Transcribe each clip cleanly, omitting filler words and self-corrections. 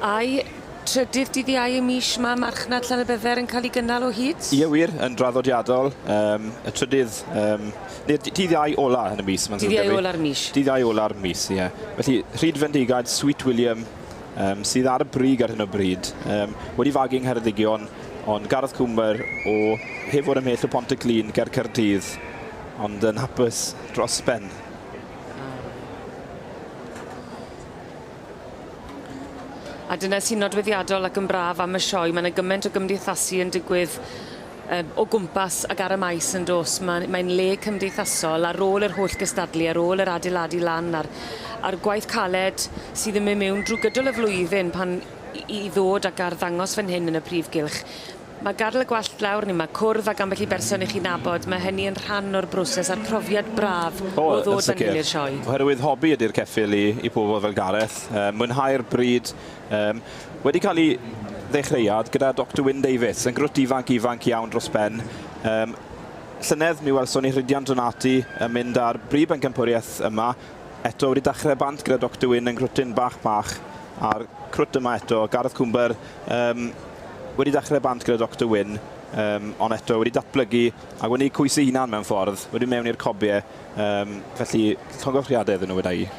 Ai trydydd dydd Iau y mis 'ma marchnad Llanybydder yn cael ei gynnal o hyd? Ie wir, yn draddodiadol. Yym y trydydd yym neu'r d- dydd Iau ola yn y mis ma'n ddrwg 'da fi. Dydd Iau ola'r mis. Dydd Iau ola'r mis, ie. Felly Rhyd Fendigaid, Sweet William, yym sydd ar y brig ar hyn o bryd. Yym wedi fagu yng Ngheredigion, ond Gareth Cwmber o heb fod ymhell o Pontyclun ger Caerdydd, ond yn hapus dros ben. A dyna sy'n nodweddiadol ac yn braf am y sioe, ma' 'na gyment o gymdeithasu yn digwydd yym o gwmpas ag ar y maes yndos? Ma'n mae'n le cymdeithasol ar ôl yr holl gystadlu, ar ôl yr adeiladu lan a'r a'r gwaith caled sydd yn myn' miwn drw gydol y flwyddyn pan i i ddod ac arddangos fan hyn yn y prif gylch. Ma' gad'el y gwallt lawr ne' ma' cwrdd ag ambell i berson 'ych chi'n nabod, ma' hynny yn rhan o'r broses a'r profiad braf o ddod fan hyn i'r sioe. Oherwydd hobi ydi'r ceffyl i i pobl fel Gareth, yym mwynhau'r bryd, yym wedi cael ei ddechreuad gyda Doctor Wyn Davies, yn grwt ifanc ifanc iawn dros ben. Yym llynedd mi welson ni Rhydian Donati yn mynd ar brif bencampwriaeth yma, eto wedi dechrau bant gyda Doctor Wyn yn grwtyn bach bach, a'r crwt yma eto, Gareth Cwmber, yym wedi dechrau bant gyda Doctor Wyn, um, ond eto wedi datblygu a wedi cwys ei hunan mewn ffordd, wedi mewn i'r cobiau, um, felly llongyfarchiadau iddyn nhw weda i.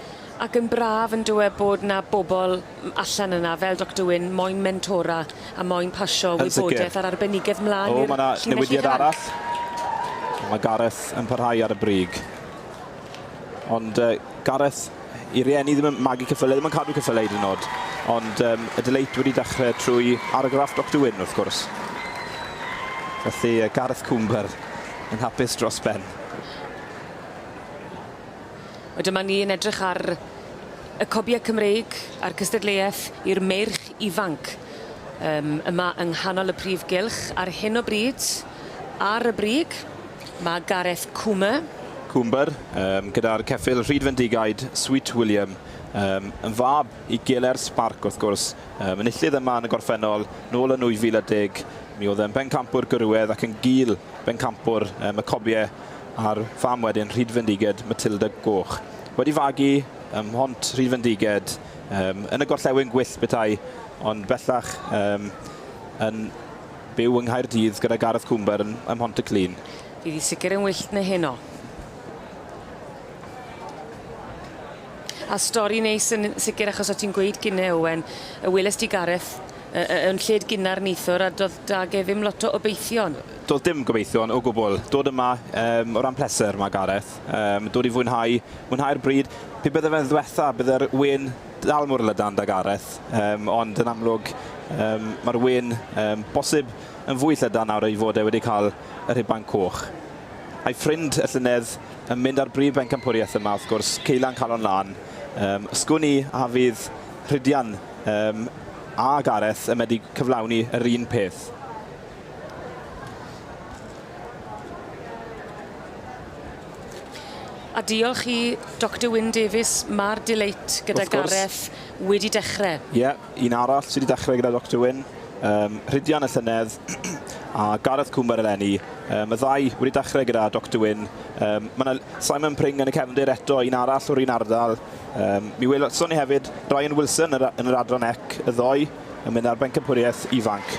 Ac yn braf yn dyw e bod 'na bobl allan yna fel Doctor Wyn moyn mentora a moyn pasio wybodaeth a'r arbenigedd mlaen i'r O, ma' 'na newidiad arall. Mae Gareth yn parhau ar y brig. Ond uh, Gareth, i rieni ddim yn magu ceffylau, ddim yn cadw ceffylau hyd yn oed. Ond um, y deleit wedi dechrau trwy argraff Dr Wyn, wrth gwrs. Felly uh, Gareth Cwmber yn hapus dros ben. Wel dyma ni yn edrych ar y cobiau Cymreig a'r cystadleuaeth i'r meirch ifanc yym yma yng nghanol y prif gylch ar hyn o bryd ar y brig ma' Gareth Coomer. Cwmber, yym gyda'r ceffyl Rhyd Fendigaid, Sweet William, yym yn fab i Geler Spark wrth gwrs, yym enillydd yma yn y gorffennol nôl yn 2010, mi oedd e'n bencampwr gwrywedd ac yn gul bencampwr yym y cobie a'r fam wedyn Rhyd Fendiged Matilda Goch. Wedi fagu ym Mhont Rhyd Fendiged, yym yn y gorllewin gwyllt petai, ond bellach yym yn byw yng Nghaerdydd gyda Gareth Cwmber yn ym Mhontyclun. Fydd hi sicr yn wyllt na heno. A stori neis yn sicr achos o' ti'n gweud gynne Owen, y welest ti Gareth yy yy yn lled gynnar neithiwr a do'dd 'dag e ddim lot o obeithion. Do'dd dim gobeithion o gwbwl. Dod yma yym o ran pleser ma' Gareth, yym dod i fwynhau, mwynhau'r bryd. Pe bydde fe'n ddwetha bydde'r wên dal mor lydan 'da Gareth, yym ond yn amlwg yym ma'r wên yym bosib yn fwy llydan nawr ei fod e wedi cael y rhuban coch. A'i ffrind y llynedd yn mynd ar brif bencampwriaeth yma wrth gwrs, Ceulan Calon Lân. Yym sgwn i a fydd Rhydian yym a Gareth yn medru cyflawni yr un peth. A diolch i Doctor Wyn Davies, ma'r deleit gyda Gareth wedi dechrau. Ie, yeah, un arall sydd wedi dechrau gyda Doctor Wyn, um, Rhydian y llynedd a Gareth Cwmber eleni. Um, y ddau wedi dechrau gyda Doctor Wyn. Um, mae yna Simon Pring yn y cefndir eto, un arall o'r un ardal. Um, mi welson ni hefyd Ryan Wilson yn yr adran ec y ddoe yn mynd ar bencampwriaeth ifanc.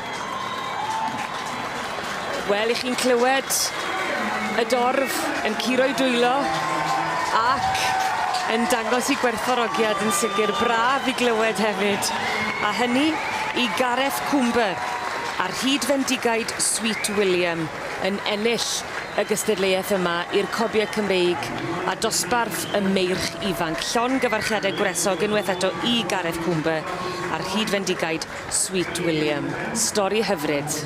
Wel, 'ych chi'n clywed y dorf yn curo'i dwylo ac yn dangos 'u gwerthfawrogiad yn sicir. Braf i glywed hefyd. A hynny i Gareth Cwmber a'r hyd fendigaid Sweet William yn ennill y gystadleuaeth yma i'r Cobiau Cymreig a dosbarth y meirch ifanc. Llongyfarchiadau gwresog unwaith eto i Gareth Cwmber a'r hyd fendigaid Sweet William. Stori hyfryd.